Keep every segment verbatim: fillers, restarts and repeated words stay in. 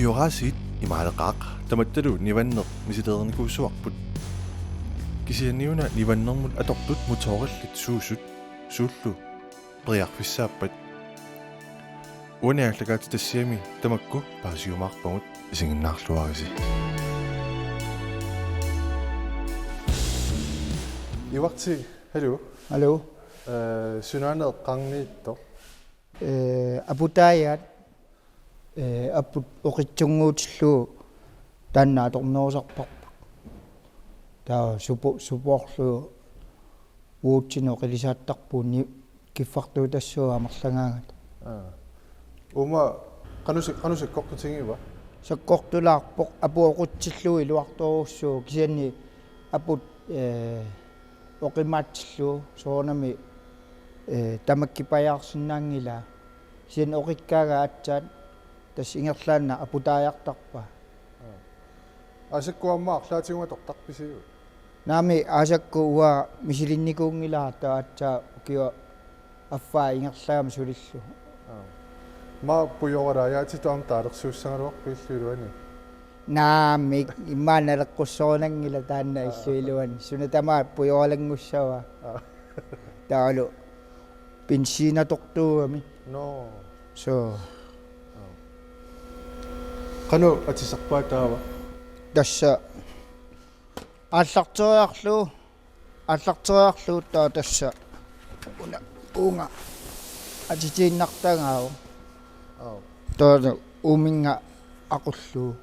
Biogasit imaaleqaaq tamattalu nivanneq misilereernikuusuarput. Kisianniuna nivannermut atortut motorillit suusut suullu periarfissaappat? Uani aallakaatitassiami tamakku paasiumaarpagut, isiginnaarluarisi. Ivarti, hallo. Hallo. Øh, sunaana eqqarniittoq? Øh, Aputaajaat, øh, aput oqitsunnguutillugu taanna atornerusarparput. Taava supo-, supoorlugu uatsinnut oqilisaattarpugut ni-, kiffartuutassuugut amerlagaangata. Aa. Uuma qanoq sa-, qanoq sakkortutigiva? Sakkortulaarpoq, aput oqitsillugu iluartorujussuuvoq, kisianni aput, øh, oqimaatsillugu soorunami, øh, tamakkipajaarsinnaanngilaa. Kisianni oqikkaangat aatsaat tassa ingerlaannaq aputaajartarpaa. Aa. Aasakkut aamma arlaatigut atortarpisiuk? Naamik, aasakkut uanga misilinnikuunngilara, taava aatsaat ukiup affaa ingerlagama sulillugu. Aa. Maani pujoralaajaatitut aamma taalersuussagaluarpit illup iluani? Naamik, immaqa naleqqussorunanngilaq taanna, aa, illup iluani. Suna tamaat pujoralanngussavaa. Aa. Taavalu benzinit atortuugami. Nå. Så. Aa. Qanoq atisarpaa taava? Tassa aallarteriarlugu, aallarteriarlugu taava tassa una uunga atitiinnartagaavoq. Aa. Taava uuminnga aqullugu.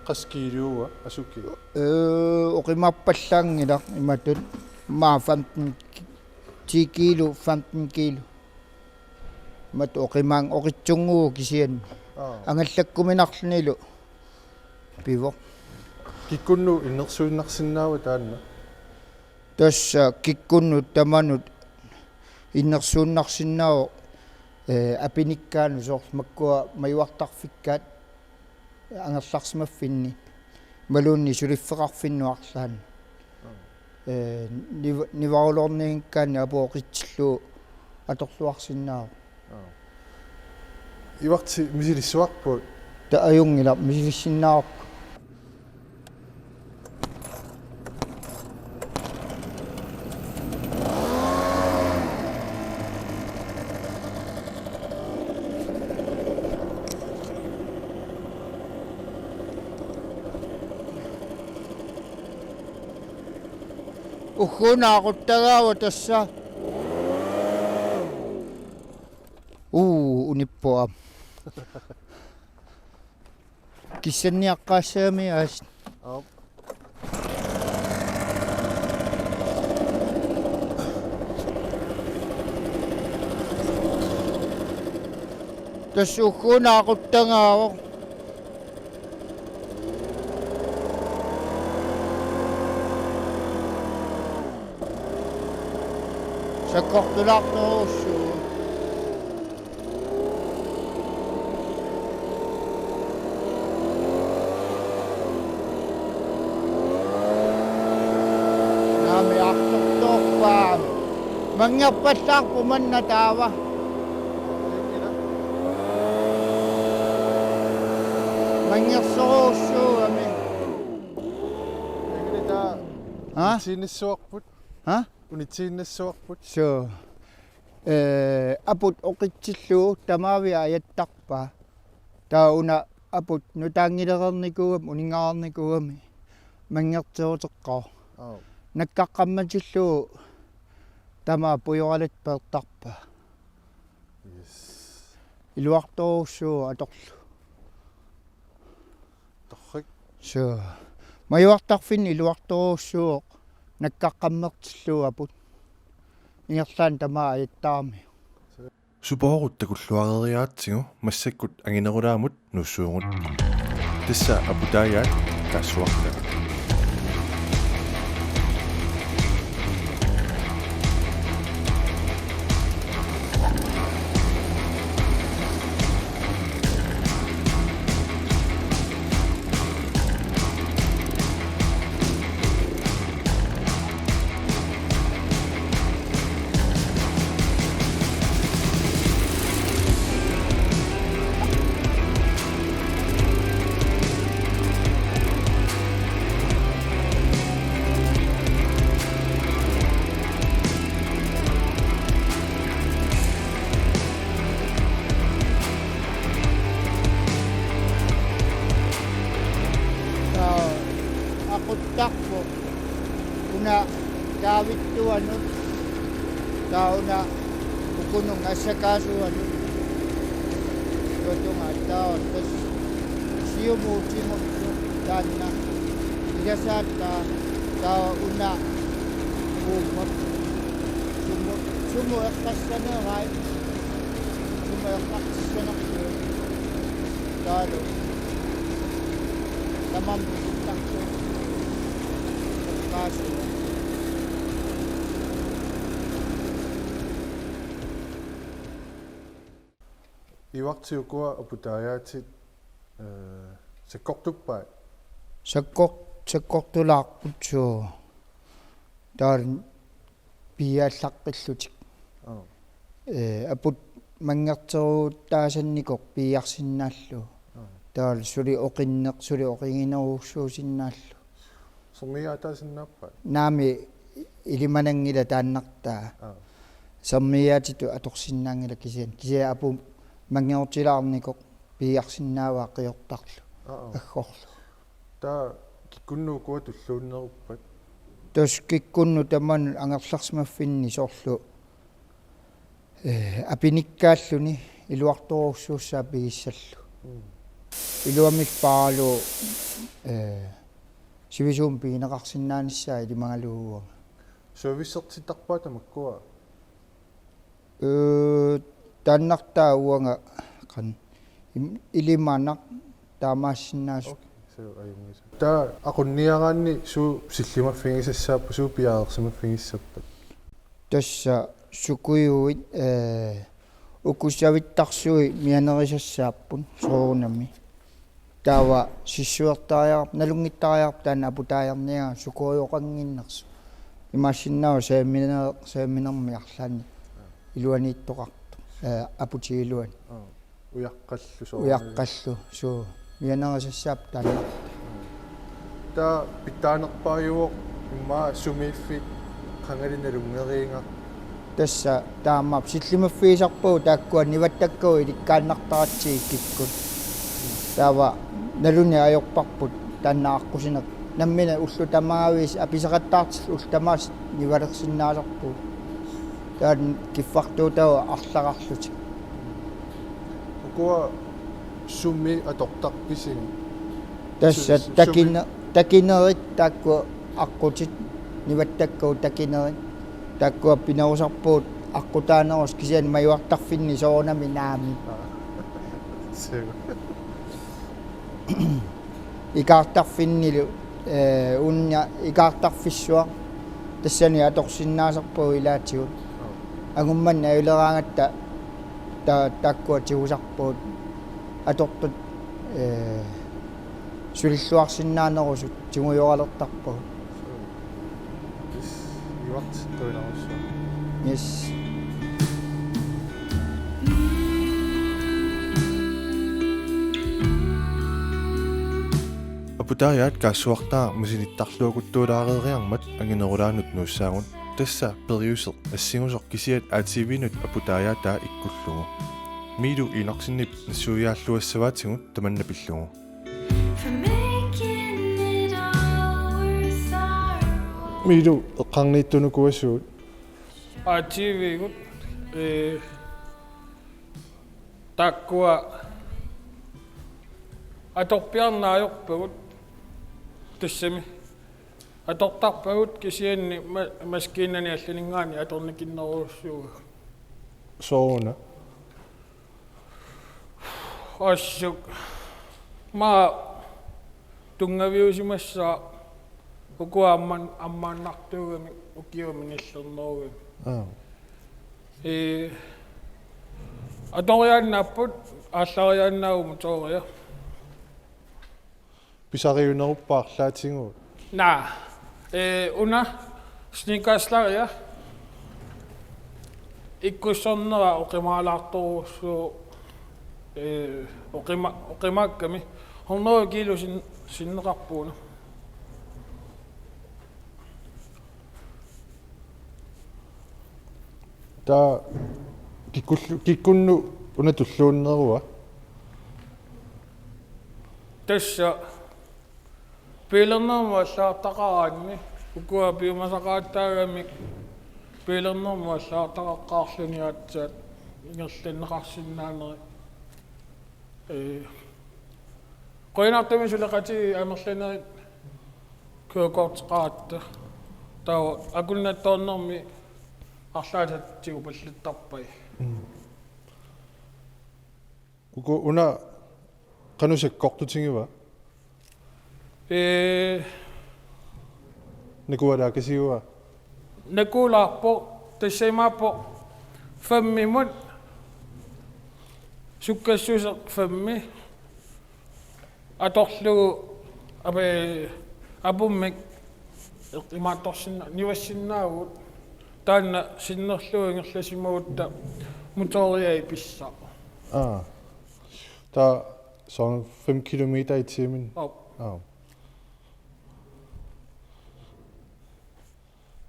Qassit kiiluua asuki? Øh, oqimaappallaanngilaq imatut. Maani femten ki-, ti kiilu, femten kiilu. Imatut oqimaann-, oqitsunnguuvoq kisianni. Aa. Angallakkuminarlunilu pivoq. Kikkunnut innersuunnarsinnaava taanna? Tassa kikkunnut tamanut innersuunnarsinnaavoq, øh, apinikkaanut, soorlu makkua majuartarfikkaat angerlarsimaffinni, imaluunniit suliffeqarfinnut arlaannut. Øh, niv-, nivaruloornianngikkaanni aput oqitsillugu atorluarsinnaavoq. Aa. Ivarti, misilissuarput? Taava ajunngilaq, misilissinnaavarput. Ugguuna aquttagaavoq tassa. Uu, unippoq aamma. Kissanniaqqaassagami aasiit. Aap. Tassa ugguuna aquttagaavoq. Sakkortulaartorujussuuvoq. Naamik, artortorpaa. Manngerpallaarpoq manna taava. Manngersorujussuugami. Aa? Unitsiinnassuarput. Aa? Unitsiinnassuarput. Suu. Øh, aput oqitsillugu tamaviat ajattarpaa. Taava una aput nutaanngilereernikuugami, uninngareernikuugami manngerteruteqqaaq. Aap. Nakkaqqammatillugu tamaat pujoralatik peertarpaa. Yes. Iluartorujussuuvoq atorlugu. Torrak. Suu. Majuartarfinni iluartorujussuuvoq nakkaqqammertillugu aput. Ingerlaannaq tamaat ajattaramiuk. Supoorut takulluareeriaratsigu massakkut anginerulaamut nuussuugut. Tassa Aputaajaat kaassuarta. Uttarpoq una taavittuanut, taava una ukununga assakaasuanut, tuatunga taava tassa siumuutimullu taanna ilasaattaa, taava una uumma sumu, sumu eqqassanerai, sumu eqqartissanerlugu taavalu tamarmik Ivarti, ukua aputaajaatit, eh, sakkortuppai? Sakkor-, sakkortulaarput suu. Taava piiaallaqqillutik. Aa. Ee, aput manngerteruutaasannikoq piiarsinnaallugu. Aa. Taavalu suli oqinneq, suli oqiginerujussuusinnaallugu. Sermigiaataasinnaappat? Naamik, ilimananngilaq taannartaa. Aa. Sermigiaatitut atorsinnaanngilaq kisianni. Kisianni aput manngerutilaarnikoq piiarsinnaavaa qiortarlugu. Aa, aa. Aggorlugu. Taava kikkunnut ukua tulluunneruppat? Tassa kikkunnut tamanut angerlarsimaffinni soorlu, eh, apinikkaalluni iluartorujussuussaaq pigissallugu. Mm. Iluamik paarlu, eh, sivisuumik pigineqarsinnaanissaa ilimagalugu uanga. Servicertittarpaa tamakkua? Ee, taannartaa uanga qanoq im-, ilimanaq taamaassinnaasut. Okay, suu, ajunngilaq. Taava aqunniaraanni suut sillimaffigisassaapput, suut piareersimaffigissappat? Tassa sukujuit, ee, uku savittarsuit mianerisassaapput soorunami. Taava sissuertariaqarpoq, nalunngittariaqarpoq taanna aputaajarniagara sukujuoqannginnersoq. Imaassinnaavoq seminaar-, seminaarimik arlaannik iluaniittoqartoq, eh, aputigiluani. Aa, ujaqqallu soorunami. Ujaqqallu, suu. Mianerisassaapput taanna. Taava pitsaanerpaajuvoq immaqa sumiiffik qangali nalunngeriiga. Tassa taamaappoq, sillimaffigisarpagut taakkua nivattakkagut ilikkaannartaratsigit kikkut. Taava naluneq ajorparput taanna aqqusineq. Nammineq ullut tamaaviisa apisaqattaartut ullut tamaasa nivalersinnaasarpugut. Taanna kiffartuutaavoq arlaqarlutik. Ukua sumi atortarpisigit? Tassa su-, su-, takine-, sumi- takinerit taakku aqqutit nivattakkagut takinerit. Taakkua pinerusarpagut aqqutaanerusut kisianni majuartarfinni soorunami naamik. Aa. Suu. Ikaartarfinnilu, eh, una ikaartarfissuaq tassani atorsinnaasarpagut ilaatigut. Aa. Angummanna ajuleraangatta ta-, taakkua tigusarpagut atortut, eh, sulilluarsinnaanerusut tigujoralertarpagut. Yes, Ivarti, qujanarsuaq. Yes. Aputaajaat Kaassuartaaq misinittarluakuttuulaareeriarmat anginerulaanut nuussaagut, tassa Periuseq assingusoq kisiat A T V-nut aputaajaataa ikkullugu. Miilu Enoksenip nassuiaalluassavaatigut tamanna pillugu. Miilu, eqqarniittunukuasuut. A T V-gut, ee, taakkua atorpiarneq ajorpagut tassami. Atortarpagut kisianni ma-, maskiinani allaninngaanniit atornikinnerujussuugagut. Sooruna? Assut. Maani tunngaviusimassaaq ukua amman-, ammaannartuugamik ukiumi nillernerugami. Aa. Ee, atoriaannaapput, aallariaannaavugut motoria. Pisariuneruppat arlaatigut? Naa. Ee, una sneakerslaria. Ikkussornera oqimaalaartorujussuuvoq, ee, oqima-, oqimaakkami. Hundrede kilo sin-, sinneqarpoq una. Taava kikkullu-, kikkunnut una tulluunnerua? Tassa Biilernermut allagartaqaraanni ukua piumasaqaataagamik biilernermut allagartaqaqqaarluni aatsaat ingerlanneqarsinnaaneri. Ee, qujanartumik suleqatigiit amerlanerit kørekorteqaratta. Taava akunnattoornermi arlaatigut upallattarpai. Mm. Uku una qanoq sakkortutigiva? Ee, Nakualaakasiua? Nakuulaarpoq, tassa imaappoq femmimut sukkassuseq femmi atorlugu ape-, apummik imaattorsinna-, nivassinnaavugut taanna sinnerlugu ingerlasimagutta motoria ipissaaq. Aa. Taava soorlu fem kilometer i timen. Aap. Aa.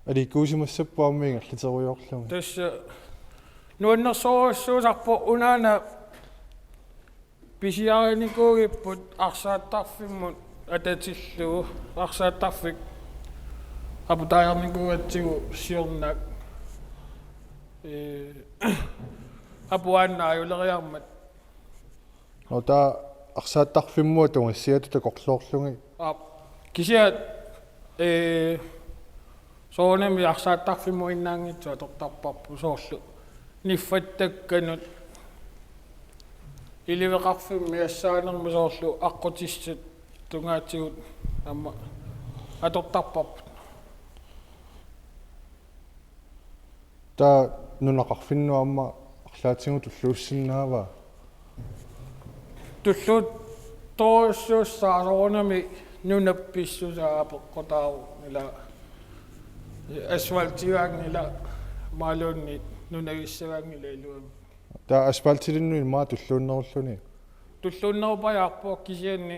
Aliikkuusimassapput aamma ingerlaterujoorlunga. Tassa nuannersorujussuusarpoq unaana pisiarinikuugipput arsaattarfimmut atatillugu arsaattarfik aputaajarnikuugatsigu siornaak. Ee, apuaannaajuleriarmat. Nå, taava arsaattarfimmut atugassiatut takorloorlugit. Aap, kisianni, ee, soorunami arsaattarfimmuinnaanngitsoq atortarparput soorlu niffattakkanut iliveqarfimmi assaanermi soorlu aqqutissat tungaatigut aamma atortarparput. Taava nunaqarfinnut aamma arlaatigut tulluussinnaava? Tulluuttorujussuussaaq soorunami nunap pissusaa apeqqutaavoq ila asfaltigaanngilaq imaluunniit nunagissagaanngilaq iluamik. Taava asfaltilinnut immaqa tulluunnerulluni? Tulluunnerupajaarpoq kisianni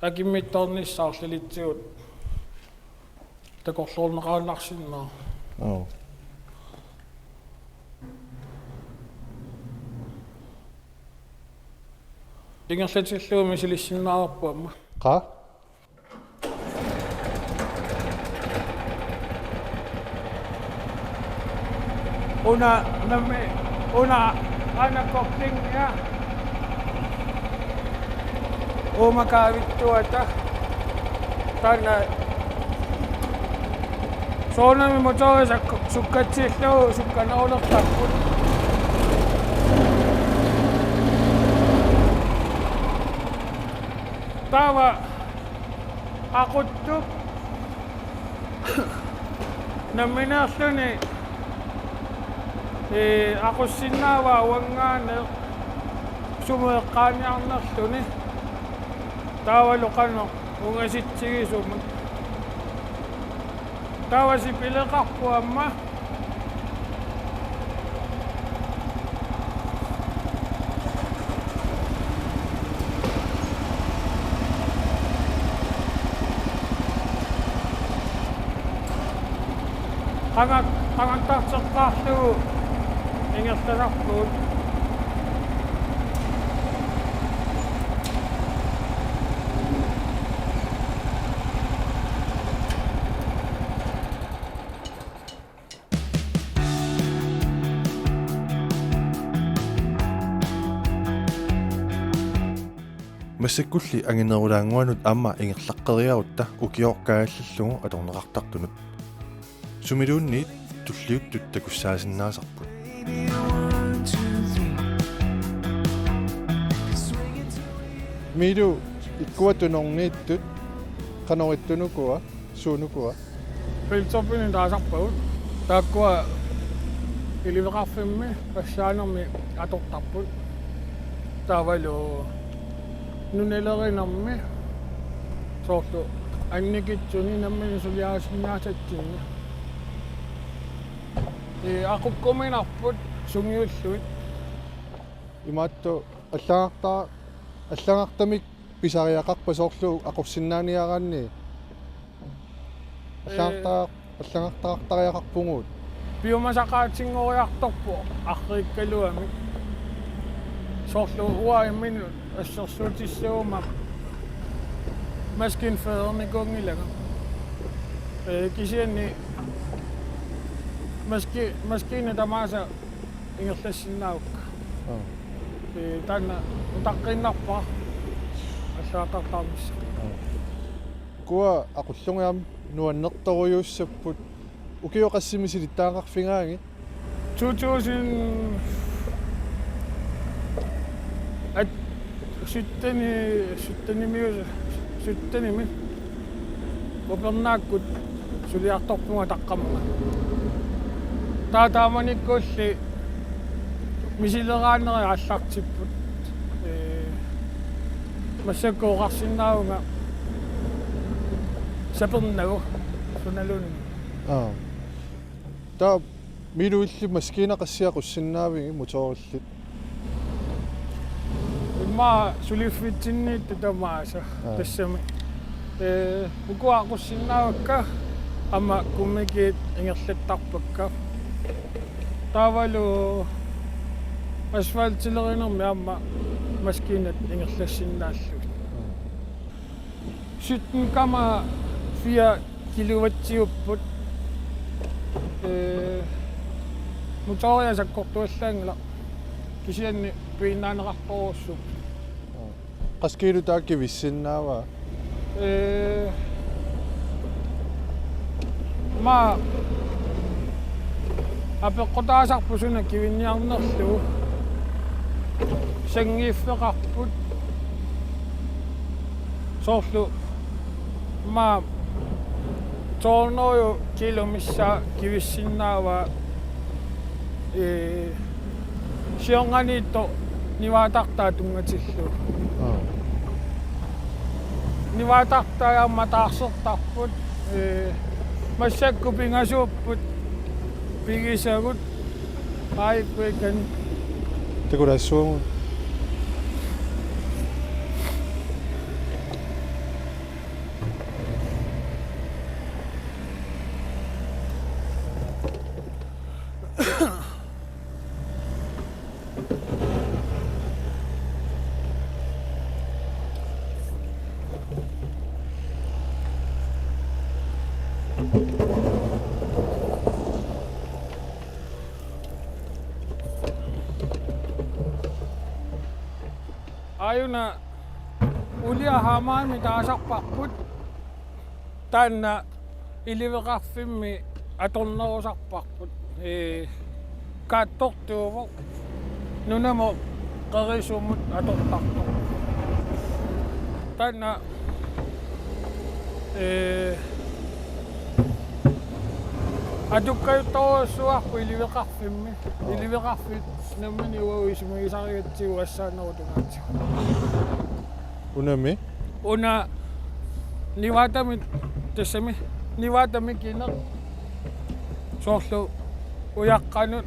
akimmittoornissaq arlalitsigut takorloorneqaannarsinnaavoq. Aa. Ingerlatillugu misilissinnaavarput aamma. Qaa? Una nammi, una aana koblingimia. Uuma kaavittuata. Taanna soorunami motoria suk-, sukkatsiillugu sukkanerulertarput. Taava aquttup nammineerluni, ee, aqussinnaavaa uanngaanniit sumut eqqaaniarnerluni. Taavalu qanoq ungasitsigisumut. Taava sipileqarpoq aamma. Qanga-, qangattarteqqaarlugu ingerlasarpugut. Massakkulli anginerulaannguanut aamma ingerlaqqeriarutta ukioq kaajallallugu atorneqartartunut. Sumiluunniit tulliuttut takussaasinnaasarput. Miilu, ikkua tunorniittut qanoq ittunukua? Suunukua? Hilltopini taasarpagut. Taakkua iliveqarfimmi assaanermi atortarput. Taavalu nunalerinermi soorlu annikitsuni nammineq suliarisinnaassatsinni. Ee, aqukkuminarput sungiullugit. Imaattoq allagarta-, allagartamik pisariaqarpa soorlu aqussinnaaniaraanni? Allagarta-, ee, allagartaqartariaqarpugut. Piumasaqaatinngoriartorpoq arriikkaluamik. Soorlu uanga imminut assersuutissaguma Maskinførernikuunngilanga. Ee, kisianni maski-, maskiina tamaasa ingerlassinnaavakka. Aa. Ee, taanna utaqqiinnarpara allagartartarnissaa. Aa. Ukua aqullugit aamma nuannertorujussuupput. Ukioq qassimi silittagaqarfigaagit? To tusind at-, sytten, syttenimius-, syttenimi upernaakkut suliartorpunga taqqamma. Taava taamanikkulli misileraanerit aallartipput. Ee, massakkut oqarsinnaavunga sapernagu sunaluunniit. Aa. Taava Miilu, illit maskiinat qassit aqussinnaavigit motorillit? Immaqa suliffitsinniittut tamaasa. Aa. Tassami. Ee, ukua aqussinnaavakka aamma kummikiit ingerlattarpakka. Taavalu asfaltilerinermi aamma maskiinat ingerlassinnaallugit. Aa. Sytten komma fire kilowatsiupput. Ee, motoria sakkortuallaanngilaq. Kisianni piginnaaneqartorujussuupput. Qassit kiilut taava kivissinnaavaa? Ee, ma apeqqutaasarput suna kivinniarnerlugu. Sanngiiffeqarput. Soorlu ma to hundrede kilo missaa kivissinnaavaa, ee, siornganiittoq nivaattartaa tunngatillugu. Aa. Nivaattartai aamma taarsertarput, ee, massakkut pingasuupput pigisagut. Ai, kuikan. Takulaassuunga. Aajuna Uliaq Hamarimi taasarparput, taanna iliveqarfimmi atornerusarparput. Ee, kaattortuuvoq, nunamut qerisumut atortartoq. Taanna, ee, atukkajuttorujussuarput iliveqarfimmi. Iliveqarfit nammineq uagut isumagisarigatsigu assaanerup tungaatigut. Unami? Una nivaatami, tassami, nivaatami kineq. Soorlu ujaqqanut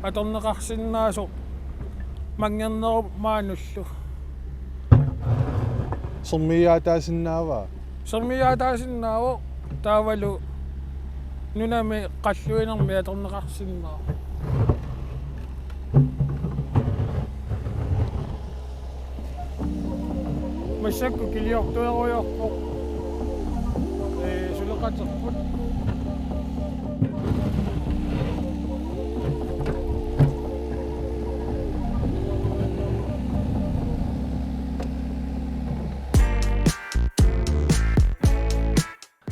atorneqarsinnaasoq manngernerup maanullu. Sermigiaataasinnaavaa? Sermigiaataasinnaavoq, taavalu nunami qalluinermi atorneqarsinnaavoq. Massakkut kiliortuerujoorpoq. Ee, suleqaterput.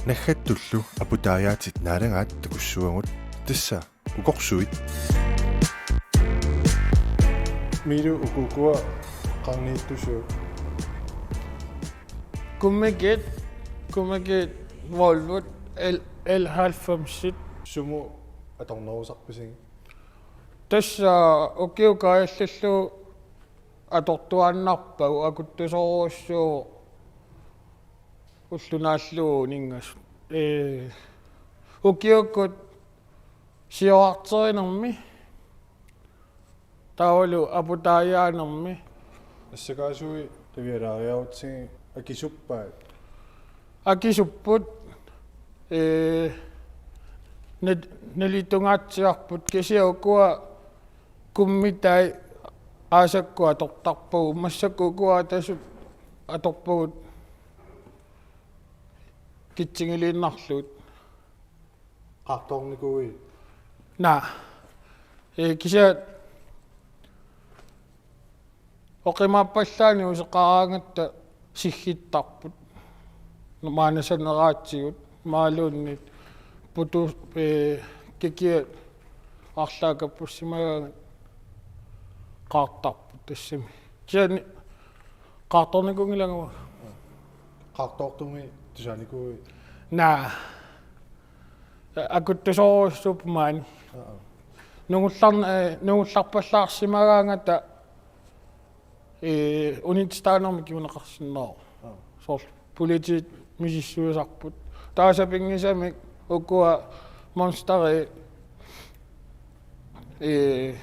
Naggattullu aputaajaatit naalagaat takussuagut, tassa ukorsuit. Miilu, uku ukua qanniittusuut? Kummikiit, kummikiit Volvot L, L halvfemsit. Sumut atornerusarpisigit? Tassa ukiup kaajallallugu atortuaannarpagut, akuttusorujussuuvoq ulloq naallugu uninngasut. Ee, ukiukkut siorarterinermi taavalu aputaajaanermi. Assakaasui qivialaariarutsigit akisuppaat? Akisupput, ee, nal-, nalitunngatsiarput, kisianni ukua kummitai aasakkut atortarpagut, massakkut ukua atasut atorpagut. Kitsingiliinnarlugu. Qaartoornikuuit? Naa. Ee, kisianni oqimaappallaanni useqaraangatta siggittarput. Maani saneraatsigut, imaluunniit putu-, ee, kikiat arlaakapussimagaangat qaartarput tassami. Kisianni qaartoornikuunngilanga. Qaartoortumik tusaanikuuit? Naa. Akuttusoorujussuupput maani. Aa. Nungullar-, ee, nungullarpallaarsimagaangata, ee, unitsitaanermik kinguneqarsinnaavoq. Aa. Soorlu politiit misissuisarput. Taava sapinngisamik ukua monsteri, ee,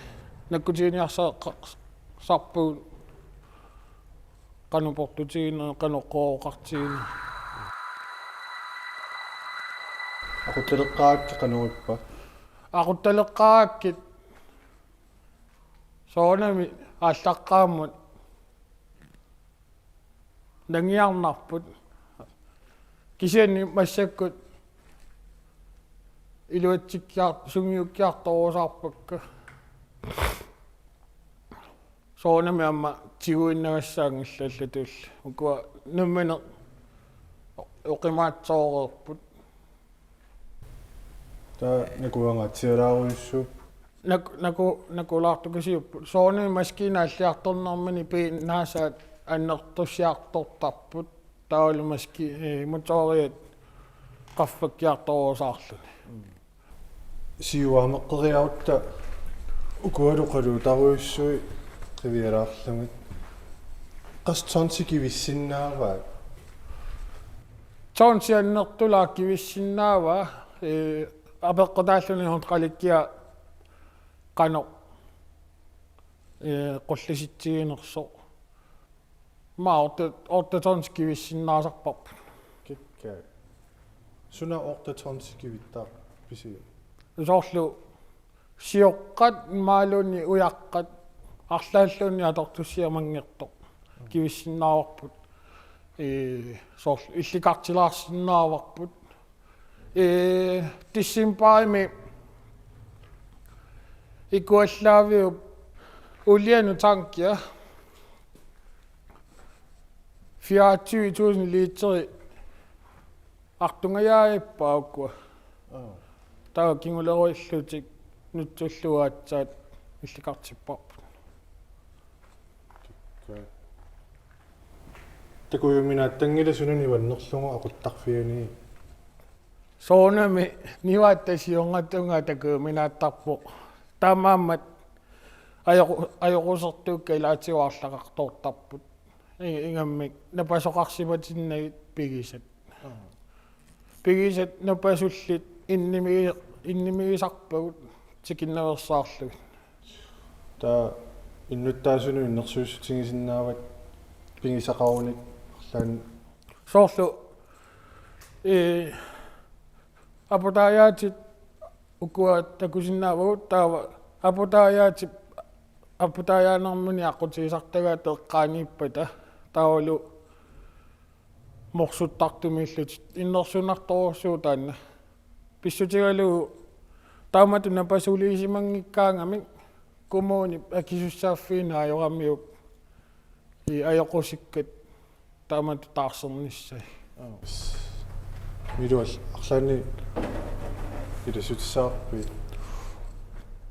nakkutiginiarsa-, qa-, sarpugut qanoq portutigineq, qanoq qooqartigineq. Aquttaleqqaarakkit qanoq ippa? Aquttaleqqaarakkit soorunami aallaqqaammut nangiarnarput. Kisianni massakkut iluatsikkiar-, sungiukkiartorusaarpakka. Soorunami aamma tiguinnagassaanngillat allatulli. Ukua nammineq oqimaatsooreerput. Taava nakuangaatsialaarujussuupput? Nak-, naku-, nakulaartukasiupput. Soorunami maskiina alliartornermini piinnaasaat annertusiartortarput. Taavalu maski-, ee, motoriat qaffakkiartorusaarluni. Siuaameqqeriarutta ukualu oqaluutarujussuit qiviaraarlugit. Qassit tonsit kivissinnaavaat? Tonsit annertulaat kivissinnaavaa, ee, apeqqutaalluni hundrede qalikkiaq qanoq, ee, qullisitsiginersoq. Aamma otte, otte tonsit kivissinnaasarparput. Kikkaat. Suna otte tonsit kivittarpisiuk? Soorlu sioqqat imaluunniit ujaqqat arlaalluunniit atortussiaq manngertoq kivissinnaavarput. Ee, soorlu illikartilaarsinnaavarput. Ee, decembarimi ikuallaaviup ulianut tankia fireogtyve tusind literi artungajaavippaat ukua. Aa. Taava kinguleruillutik nutsullugu aatsaat illikartipparput. Takujuminaattanngilaq suna nivannerlugu aquttarfiani? Soorunami nivaatta siornata tungaa takujuminaattarpoq. Taamaammat ajoqu-, ajoqusertuukkat ilaatigut arlaqartoortarput. I-, ingammik napasoqarsimatinnagit pigisat. Aa. Pigisat napasullit innimi-, innimigisarpagut tikinnaveersaarlugit. Taava innuttaasunut innersuussutigisinnaavat pigisaqarunik arlaannik? Soorlu, ee, aputaajaatit ukua takusinnaavagut, taava aputaajaatit aputaajaanermini aqqutigisartagaat eqqaaniippata, taavalu morsuttartumiillutik innersuunnartorujussuuvoq taanna. Pissutigalugu taamatut napasuliisimanngikkaangamik kommunip akisussaaffiini ajoramiuk i ajoqusikkat taamatut taarsernissaat. Milu, arlaannik ilassutissavarpit?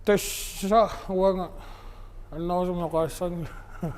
Tassa uanga annerusumik oqaassanngilanga.